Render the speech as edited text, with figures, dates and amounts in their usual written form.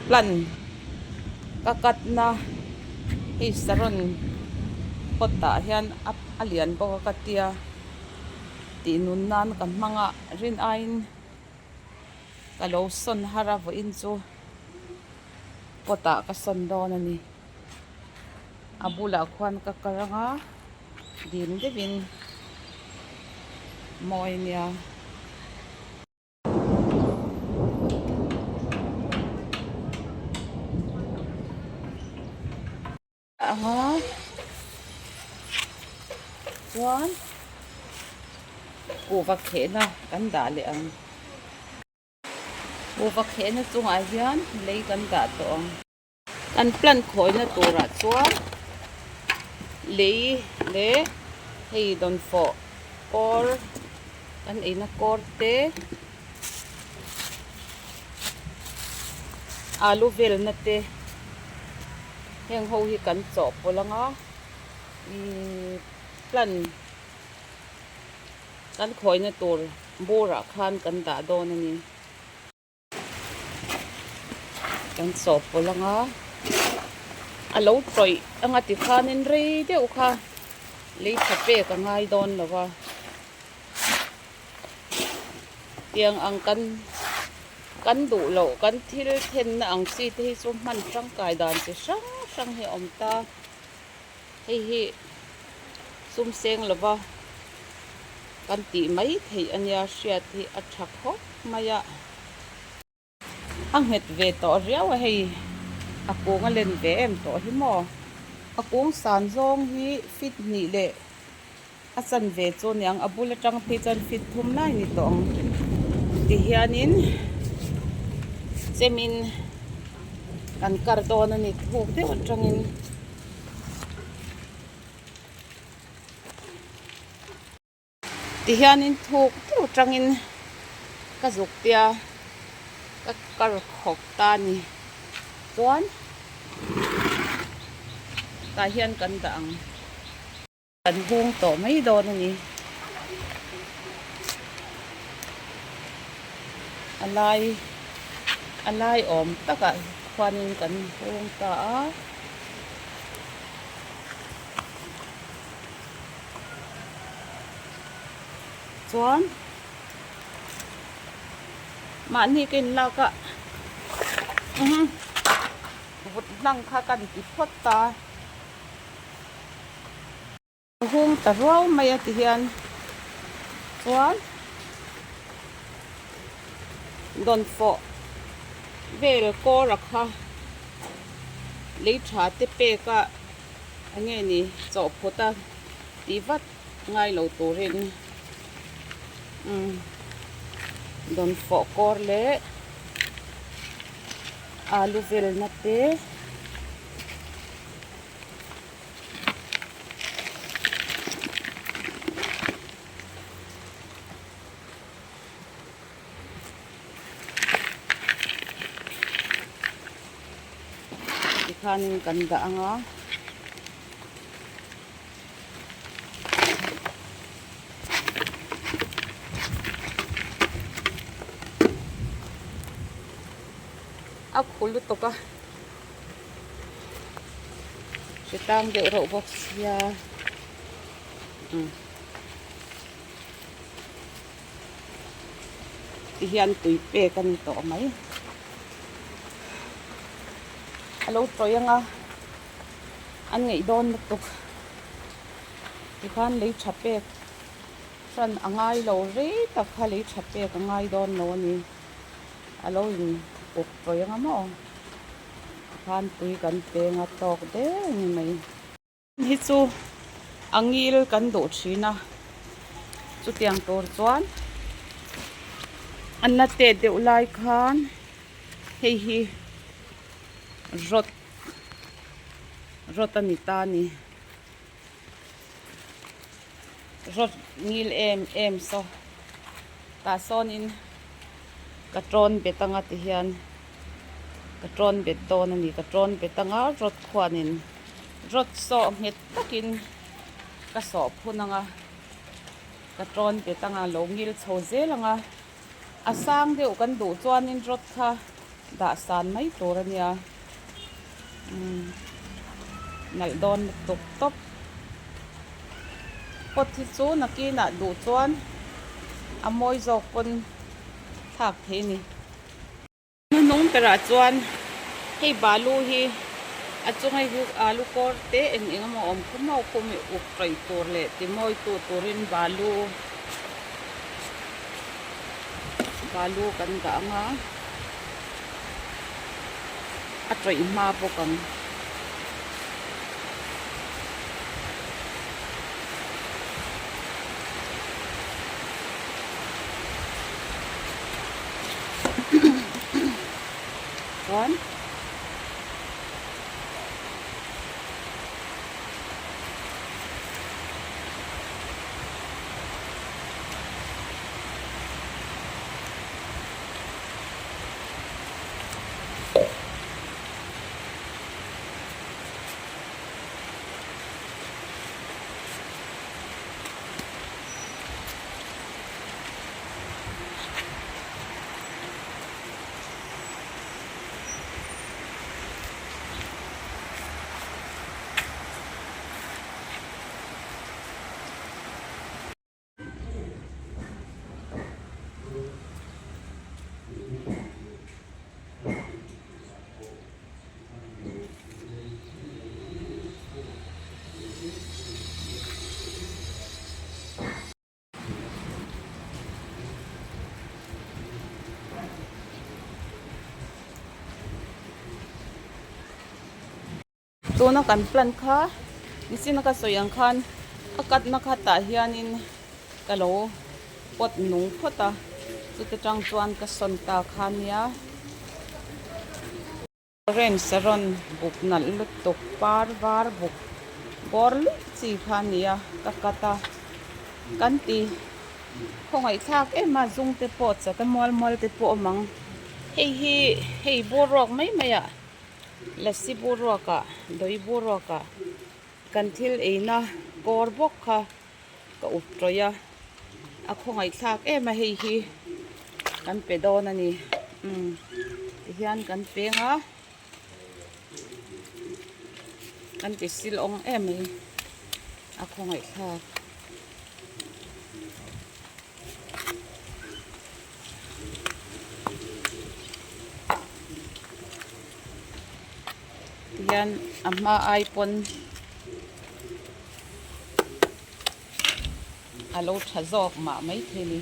Plant ka cut na hei saron pot ah hian a lian bawk a ka tia tih nun nan ka hmang a rin aiin ka lo sawn har a vawiin chu pot ah ka sawn dawn a ni a bulah khuan ka kar ang a dim deuhin mawi nia. Anga chuan kuhva khehna kan dah leh ang kuhva khehna chungah hian lei kan dah tawh ang. Kan plant khawina turah chuan lei leh hei dawnfawh kawr kan eina kawr te alu velna te heng ho hi kan chawhpawlh ang a ihh plant kan khawina tur burah khan kan dah dawn a ni. Kan chawhpawlh ang a, a lo tawih anga tikhanin rei deuh kha lei tha pek a ngai dawn lo va, tiang ang kan kan duh loh kan thil thenna ang chi te hi chu hman tangkai dan chi hrang hrang hi a awm ta, hei hi sum seng lo va kan tih mai theih a nia hriat hi a tha khawp mai a. A nghet ve tawh riau a hei a kung a len ve em tawh hi maw a kung san zawng hi fit hnih leh a chan ve chu niang a bul atang phei chuan fit thum lai ni tawh ang tihianin chemin kan kar dawn a ni thuk deuh atangin. Tihianin thuk deuh tangin ka zuk tia ka kar khawp ta a ni. Chuan tah hian kan dah ang. Kan hung tawh mai dawn a ni. A lai a lai awm takah khuanin kan hung ta a. Chuan mahni ka inlak a vut hlang kha ka ni ti phawt ta hung ta ruau mai a ti hian chuan dawnfawh vel kawr a kha lei tha te pek a. Enge ni chawhphut a tih vat ngai lo turin umm dawnfawh kawr leh alu velna te Tikhanin kan dah ang a. A khu lutuk a. Hritlang deuh reuh bawk sia. Umm. Ti hian tui pek a ni tawh mai. A lo tawih ang a, an ngaih dawn lutuk. Tikhan lei tha pek hran a ngai lo rei tak kha lei tha pek a ngai dawn lo a ni. A lo in uk tawih ang a maw? Tikhan tui kan peng a tawk der a ni mai. Hi chu a ngil kan duh thin a, chutiang tur chuan an la tet deuh lai khan hei hi rawt rawt a ni ta a ni rawt ngil em em saw tah sawnin ka tawn bet anga ti hian ka tawn bet dawn a ni ka tawn bet anga rawt khuanin. Rawt sawh nghet takin ka sawh phun ang a, ka tawn bet ang a, lo ngil chho zel ang a, a sang deuh kan duh chuanin rawt kha. Dah san mai tur a nia. Umm nalh dawn lutuk tawp. Pot hi chu nakinah duh chuan a mawi zawk pawn thlak thei a ni. Hnuhnung berah chuan hei balu hi a chunga hi alu kawr te eng eng emaw awm khum ho khum i uk ṭawih tur leh ti mawi tu turin balu balu kan dah ang a a ṭawih hma bawk ang. Chuan Tuna kan plant kha nichin a ka sawi ang khan a cut na kha tah hianin ka lo pot nung phawt a chuti tang chuan ka sawn ta kha nia. Orange a rawn buk nalh lutuk par var buk bawr luih chi kha a ni a ka cut a kan ti khawngaih thlak em a zung te pawh chat a mual mual te pawh a awm ang hei hi hei bur ruak mai mai ah lasi bur ruak ah dawi bur ruak ah kan thil eina kawr bawk kha ka up tawih a a khawngaih thlak em a hei hi kan pe dawn a ni umm tihian kan peng a kan ti sil awng em mai a khawngaih thlak. Tihian a hma ai pawn a lo tha zawk mah maithei a ni.